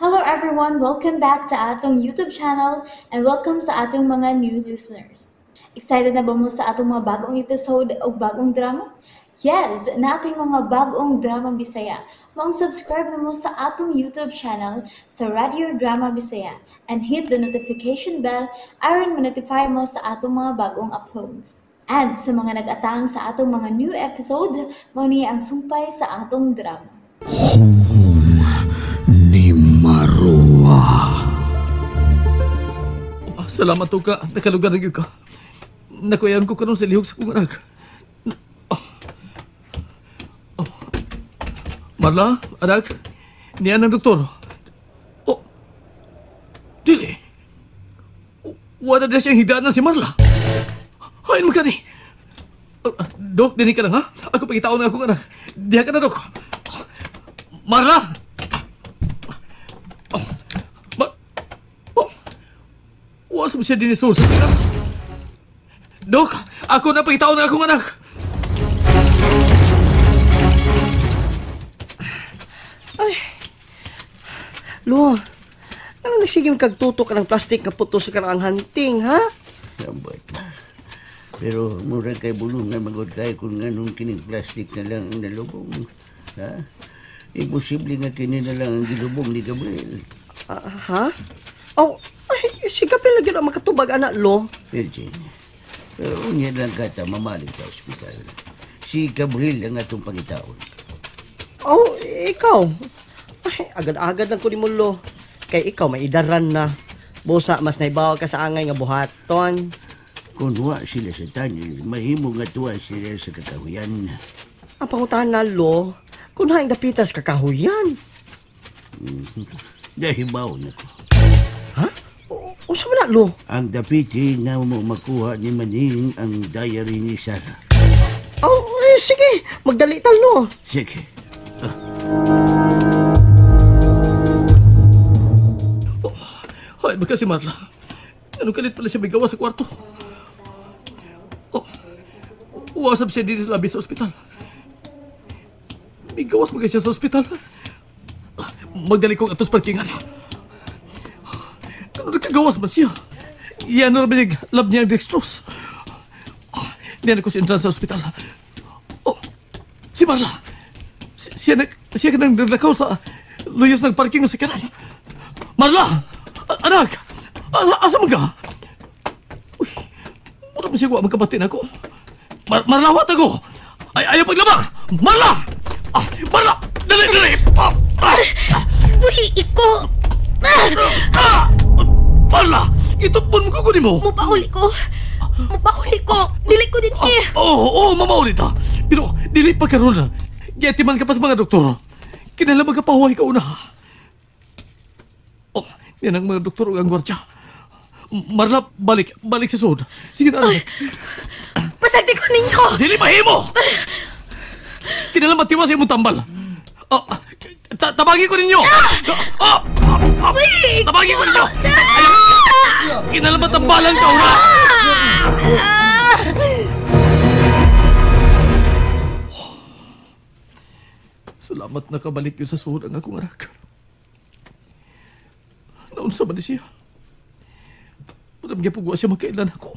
Hello everyone! Welcome back to atong YouTube channel and welcome sa atong mga new listeners. Excited na ba mo sa atong mga bagong episode o bagong drama? Yes! Nating mga bagong drama Bisaya. Maong subscribe na mo sa atong YouTube channel sa Radio Drama Bisaya and hit the notification bell aron ma-notify mo sa atong mga bagong uploads. And sa mga nag-atang sa atong mga new episode, mao ni ang sumpay sa atong drama. Ni Marua. Salamat to ka. Nakalugar na gyud ka. Nakuyan ko karon sa lihok sa kong anak. Oh. Oh. Marla, anak, niya ng doktor. Oh. Dili. Wala na siyang higdaan na si Marla. Hain mo ka ni. Dok, dini ka lang ha? Ako pagitaon na akong anak. Diha ka na, Dok. Marla! Oh. Oh. Wasa mo siya dinisur sa tingnan. Dok, ako na pagitaon na akong anak. Ay, Lo, ano nagsigim kagtuto ka ng plastic nga puto sa kanang hunting, ha? Sambot. Pero mura kay bulungan magod kay kung anong kining plastic na lang ang nalubong. Ha? Imposible nga kini na lang ang gilubong ni Gabriel. Ha? Oh, ay, si Gabriel lagi na makatubag, anak, Lo. Elgin, unya lang kata mamalig sa ospital. Si Gabriel ang atong pangitaon. Oh, ikaw. Ay, agad-agad lang ko ni mo, Lo. Kay ikaw may idaran na. Busa, mas naibaw ka sa angay nga buhaton. Kung wa sila sa tunnel, mahimo nga tuwa sila sa kakahuyan. Ang pangutahan na, Lo, kung haing dapitas kakahuyan. Dahibaw na ko. Ha? Usa man na, Lo? Ang dapiti na mo makuha ni Maning ang diary ni Sarah. Oh, eh, sige. Magdali tal, no? Sige. Oh, ay, baka si Marla. Anong kalit pala siya may gawa sa kwarto? Oh, uwasap siya din sa labi sa ospital. May gawas mga siya sa ospital. Magdali kong atos parkingan. Ano nagkagawas man siya? Iyan na rin lab niya ang dextrose. Niyan ako si entrance sa ospital. Oh, si Marla. Siya ka nang naglakaw sa luyos ng parking sa kanal. Marla! Anak! Asa man ka? Uy, mura mo siya wa magkabatin ako. Marla, wat ako! Ay, ayaw paglaba! Marla! Ah, Marla! Dali, dali! Uy, iko! Marla! Itukbon mo ko kunin mo! Mupauli ko! Mupauli ko! Dili ko din eh! Oo, mamauli ta! Pero dili pa karon. Giatiman ka pa sa mga doktor. Kinala magkapahuhay ka una. Oh, yan ang mga doktor ug ang gwardya. Marla, balik. Balik sa sud. Sige na. Pasagdi ko ninyo! Dili mahimo! Kinala matiwas sa imong tambal. Oh, tabagi ko ninyo! Tabagi ko ninyo! Kinala matambalan ka una! Salamat nakabalik yun sa suhod ang akong anak. Naunsa man ni siya. Putam gipugwa siya magkailan ako.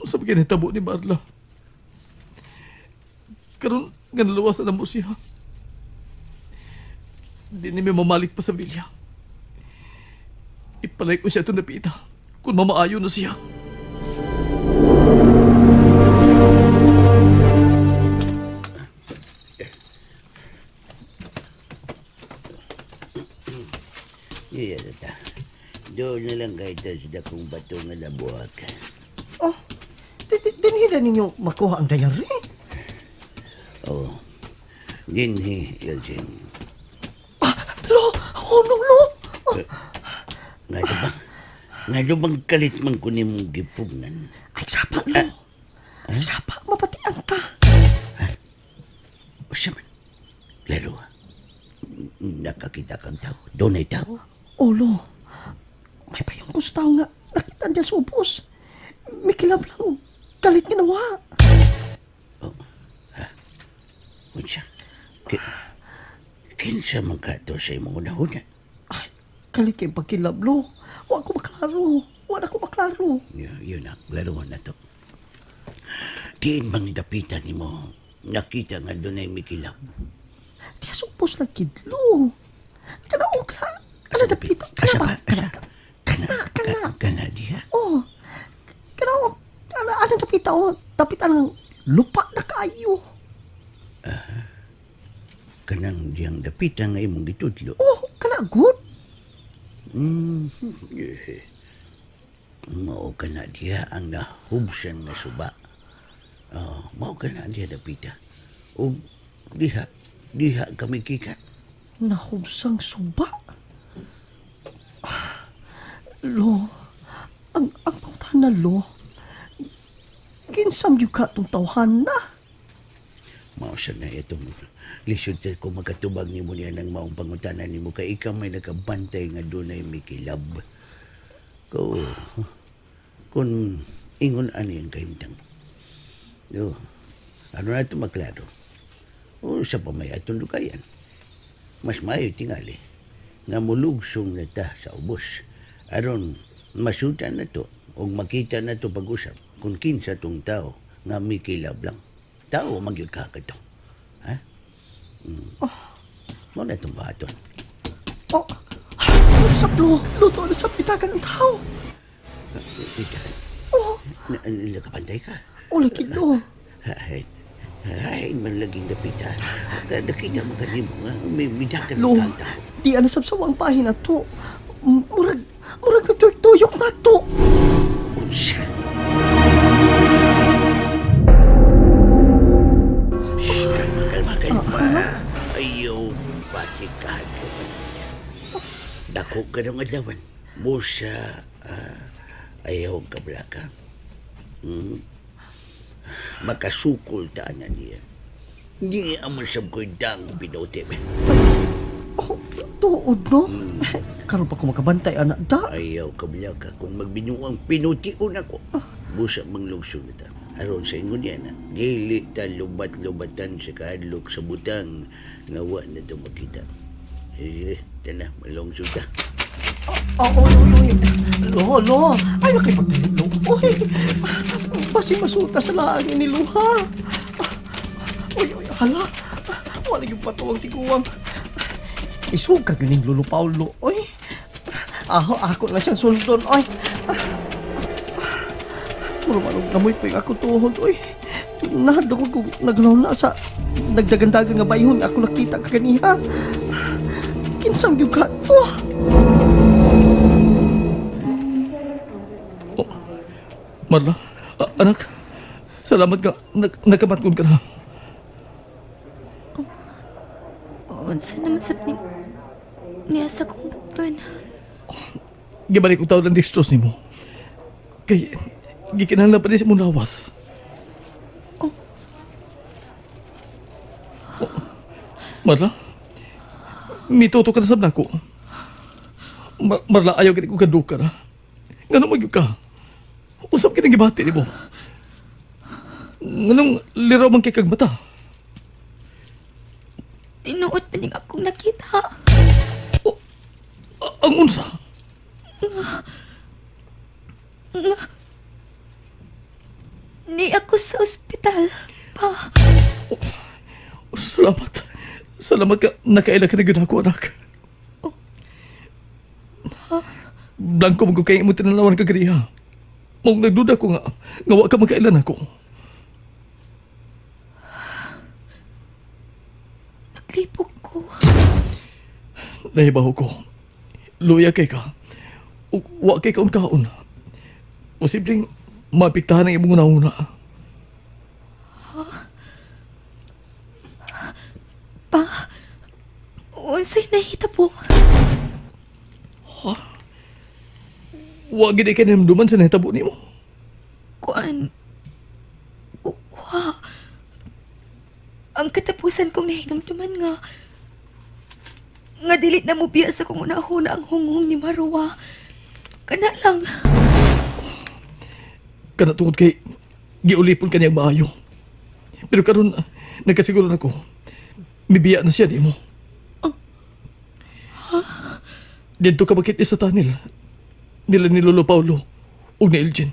Unsa man kinahitabo ni Marla. Karon nga naluwasan na mo siya. Di ni may mamalik pa sa vilya. Ipalay ko siya itong napita kung mamaayo na siya. Iya, tata. Doon na lang kahit sa dakong bato nga labuhak. Oh, dinhi na ninyo makuha ang diary? Oo. Dinhi, Elgin. Ah, Lo! Hunong, Lo! Oh. Nga bang kalit man ko ni mong gipugnan? Ay, sapa, Lo. Ay, sapa. Mapatian ka. Ha? O siya man. Laro, nakakita kang tao. Doon ay tao. Oh, Lo. May payong gustaw nga. Nakita niya sa ubos. May kilab lang. Kalit nga nawa. Oh, ha? Unsa? Kinsa man ka to sa imong unahuna? Ay, kalit kay pagkilablo. Wa ko maklaro. Wa na ko maklaro. Yun na, klaro na to. Diin bang dapitan nimo nakita nga dunay mikilab? Diya supos lang kidlo. Kana okra. Kana dapita. Kana ba? Kana kana kana diha. Oh. Kana kana ana dapita oh. Dapita ang lupa na kaayo. Kanang diyang dapita nga imong gitudlo. Oh, kana good. Mao kana diha ang nahubsan nga suba. Oh, mao kana diha dapita. Og diha kami kika. Nahubsang suba. Lo, ang pangutana lo. Kinsam yung ka itong tawhan na? Mao sa na itong lisod ko makatubag nimo niya ng maong pangutana nimo kay ikaw may nakabantay nga dunay mikilab. Ko kung ingon ani ang kahimtang. Yo, ano na ito maklaro? O sa pamay atong lugayan. Mas maayo tingali nga mulugsong na ta sa ubos. Aron masutan na to o makita na to pag-usap kung kinsa tong tao nga mikilab lang. Tao magyud ka kato. Ha? Oh. Mo na itong baton. Oh, sa plo, luto na sa pitakan ng tao. Pitakan? Oh. Nakapantay ka? Oh, lagi lo. Ay, man laging napita. Nakita mo kanimo nga, may midakan lo, ng tao. Di anasab-saw ang pahin na to. Murag natuyok na to. Unsa? Kalma. Ayaw, pati ka. Dako ka ng adlawan. Busa, ayaw ka blaka. Makasukol taan na niya. Hindi amasab ko'y dang pinote. Oh, tuod no? Karon pa ko makabantay, anak da. Ayaw ka blaka. Kung magbinuang pinution ako, busa manglugso na ta. Aron sa ingon niya na, dili ta lubat-lubatan sa kahadlok sa butang nga wa na ito makita. Sige, tana, malungsod ta. Oy, oy. Lo, ay nakipagdalip, lo. Oy, basi masulta sa laang ni Luha. Oy, oy, hala. Wala yung patuwang tiguang. Isuga ganing Lolo Paulo, oy. Ako na siyang sundon, oy. Puro malog namoy pa yung akong tuhod, oy. Nahadlok ko naglaw na sa nagdagandagan nga bayhon ako nakita kaganiha. Kinsang yung ka to? Oh, Marla, anak, salamat ka. Nakabatkon ka na. Oh, unsa naman sab niya sa kong bukton? Gibalik ko tawag ng dextrose nimo. Kay gikinahanglan pa din sa imong lawas. Oh. Oh, Marla, mituto ka na sab nako. Marla, ayaw gani ko kaduka na. Nganong magyud ka? Usap kining gibati nimo. Nganong liraw man kay kag mata? Tinuod pa ning akong nakita. Oh, ang unsa? Nga ni ako sa ospital, pa. Oh, salamat. Salamat ka. Nakaila ka na gyud ako, anak. Oh. Ha? Blanko mo ko kay imong tinanawan kagriha. Mong nagduda ko nga wa ka makailan ako. Naglipog ko. Nahibaw ko. Luya kay ka. Wa kay kaon-kaon. Posibleng mapiktahan ang imong una-una. Ha? Pa, unsay nahitabo? Ha? Wa gid kay namduman sa nahitabo nimo. Kuan. Wa. Ang katapusan kong nahinumduman nga dili na mobiya sa kong una-una ang hunghong ni Marwa. Kana lang. Kana tungod kay giulipon kaniya maayo. Pero karon nagkasiguro na ko. Mibiya na siya nimo. Oh. Dito ka bakit sa tunnel? Nila ni Lolo Paulo ug ni Elgin.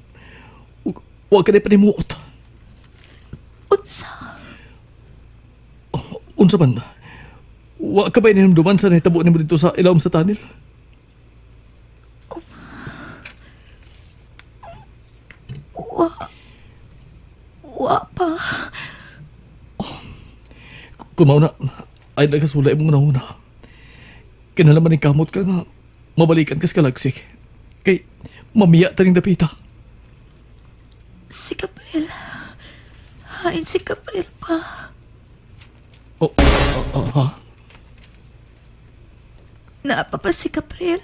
Ug wa ka na panimuot. Unsa? Unsa man? Wa ka ba inhinumduman sa nahitabo nimo dito sa ilawom sa tunnel? Wa pa. Kung mao na, ay nagasulay mong nauna. Kinalaman ni kamot ka nga, mabalikan ka sa kalagsik. Kay, mamiya taning dapita. Si Gabriel. Hain si Gabriel pa. Oh, ha? Naapa pa si Gabriel.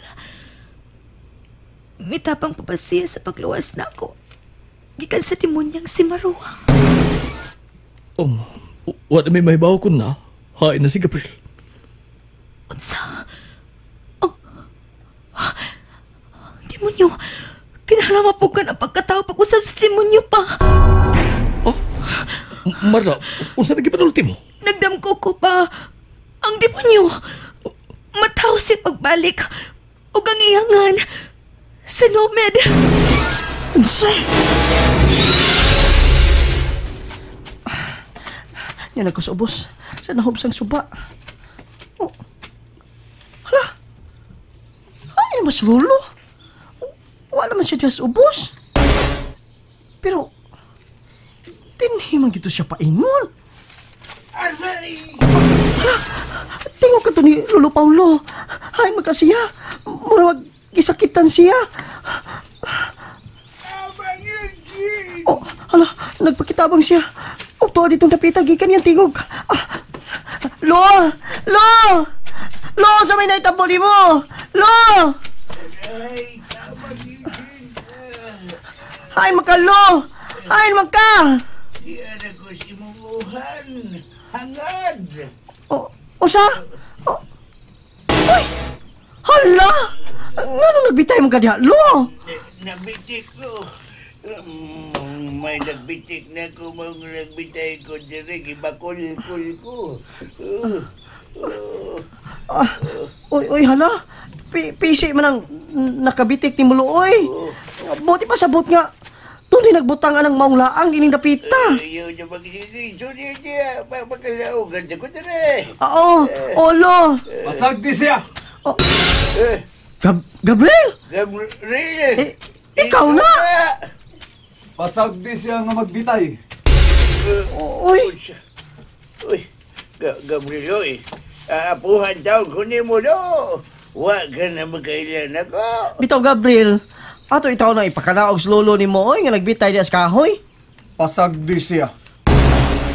Mitapang pa ba siya sa pagluwas na ako? Gikan sa demonyang si Marua. Wa na may mahibaw kun na. Hain na si Gabriel. Unsa? Oh. Ang demonyo. Kinahanglan po ka na pagkatao pag-usap sa demonyo pa. Oh? Marla, unsa na gipanulti mo? Nagdamko ko pa. Ang demonyo. Mataw si pagbalik. Ug ang iyangan. Sa Nomad. Unsa? Yan ako sa ubos. Sa nahubsang suba. Oh. Hala. Ay, naman si Lolo. Wala man siya diya sa ubos. Pero, dinhi man gito siya paingon. Aray! Hala, tingog ka to ni Lolo Paulo. Ay, magkasiya. Murag gisakitan siya. Oh, hala, nagpakitabang siya. O, tuwa ditong dapita, gikan niyang tingog. Ah, Lo! Lo! Lo, sa may naitabo ni mo! Lo! Ay, tabang Eugene. Ay, makalo! Ay, maka! Diyan ako si Munguhan. Hangad! O, usa? O, ay! Hala! Ngano nagbitay mo ka diha, Lo? Nabitik ko. May nagbitik na ko, mga nagbitay ko dire, gibakol-kol ko. Oy, oy, hala. Pisi man ang nakabitik ni Mulo, oy. Buti pa sabot nga. Tunay nagbutang anang maong laang ining dapita. Ayaw na magsige. Sorry niya. Pagkalaogan ko dire. Oo, olo. Pasagdi siya! Oh. Gabriel! Gabriel! Eh, ikaw na! Pasagdi siya nga magbitay. Uy! Uy, Gabriel, oy. Aapuhan taon ko ni mo, no? Wa ka na magkailan ako. Bitaw, Gabriel. Ato itaw na ipakanaog sa lolo ni mo, oy, nga nagbitay diya sa kahoy. Pasagdi siya.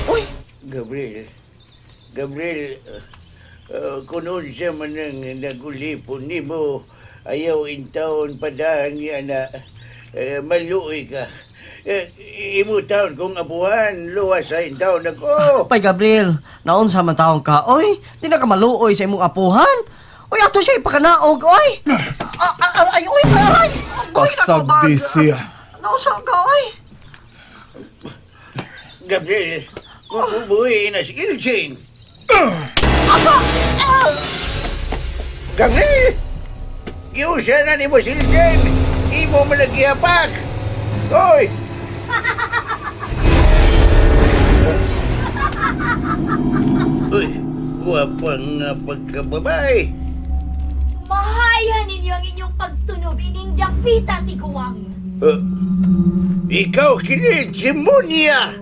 Uy! Gabriel, Gabriel, kunon siya man ang nagulipon ni mo, ayaw intaon padahan niya na maluoy ka. Imo taon kong apuhan, luwas sa intaon ako. Pay, Gabriel, naon sa man taon ka, oy? Di na ka maluoy sa imong apuhan. Oy, ato siya ipakanaog, oy! Aray, oy, aray! Pasagdi siya. Naon sa ka, oy? Gabriel, mabubuhi na si Ilchin. Gabriel! Giusa na ni mo si Ilchin! Imo malagihapak! Oy! Uy, guwapang pagkababay! Mahaya ninyo ang inyong pagtunob ining dapita, tiguang. Ikaw kini, si Munia!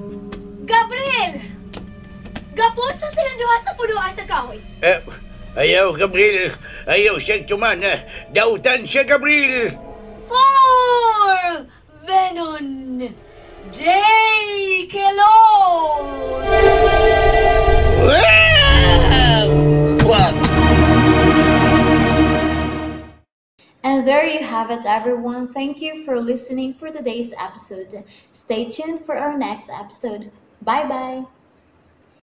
Gabriel! Gapos na silang duha sa punuan sa kahoy. Ayaw, Gabriel. Ayaw siyang tumana. Dautan siya, Gabriel! For Venon J. Kelon! And there you have it, everyone. Thank you for listening for today's episode. Stay tuned for our next episode. Bye-bye!